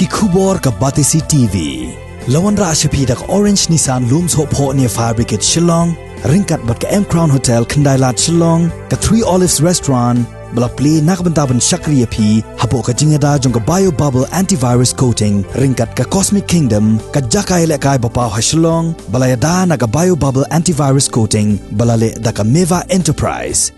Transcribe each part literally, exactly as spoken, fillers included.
Ki khubor ka Batesi T V. La wanrah sha phi da ka Orange Nissan Lum Sohphoh near Fire Brigade Shillong, ryngkat bad ka M Crown Hotel Khyndailad Shillong, ka Three Olives Restaurant, ba la plie na ka bynta ban shakri ïa phi hapoh ka jingïada jong ka Bio Bubble Antivirus Coating, ryngkat ka Cosmic Kingdom, ka jaka ïalehkai ba paw ha Shillong, ba la ïada na ka Bio Bubble Antivirus Coating, ba la leh da ka Meva Enterprise.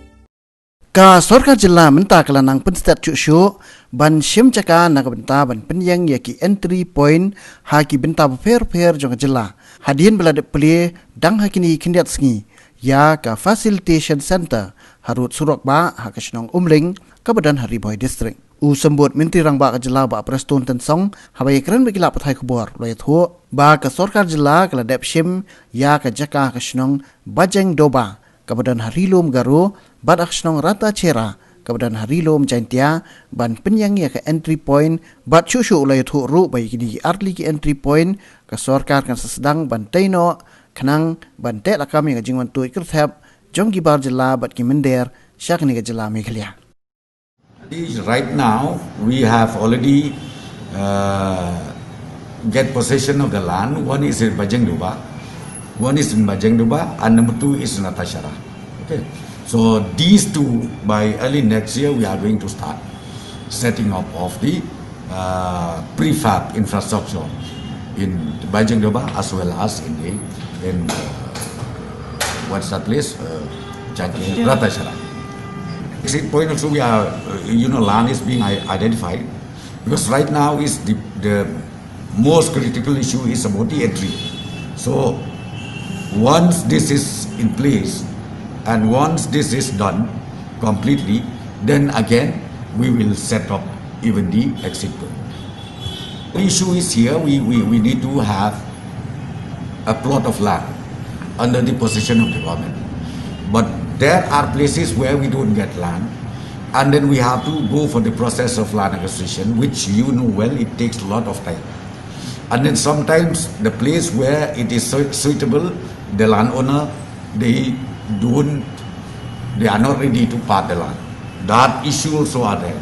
Ka sorkar jylla mynta ka la nang pynstet shuh shuh ban shim jaka na ka bynta ban pynïeng ïa ki entry point ha ki bynta bapher bapher jong ka jylla. Hadien ba la dep plie dang ha kine ki khyndiat sngi ïa ka facilitation center harud surok bah ha ka shnong Umling kaba don ha Ri Bhoi District. U Symbud Myntri Rangbah ka jylla Bah Prestone Tynsong haba ïakren bad ki lad pathai khubor u la ïathuh ba ka sorkar jylla ka la dep shim ïa ka jaka ha ka shnong Bajeng Doba kaba don ha Ri Lum Garo bad ha ka shnong Ratacherra kaba don ha Ri Lum Jaintia ban pynïeng ïa ka entry point bad shuh shuh u la ïathuh ruh ba ïa kine ki artylli ki entry point ka sorkar kan sa sdang ban tei noh khnang ban teh lakam ïa ka jingwan tuid kyrthep jong ki bar jylla bad ki mynder sha kane ka jylla Meghalaya. Right now, we have already uh, get possession of the land. One is in Bajengduba, one is in Bajengduba, and number two is in Ratacherra. Okay. So these two, by early next year, we are going to start setting up of the uh, prefab infrastructure in Bajengduba as well as in the in uh, what's that place? Uh, Ratacherra. Exit point also we are, uh, you know, land is being i- identified because right now is the, the most critical issue is about the entry. So once this is in place and once this is done completely, then again we will set up even the exit point. The issue is here, we, we, we need to have a plot of land under the possession of the government. But there are places where we don't get land, and then we have to go for the process of land acquisition, which you know well, it takes a lot of time. And then sometimes the place where it is sui- suitable, the landowner, they don't, they are not ready to part the land. That issue also are there.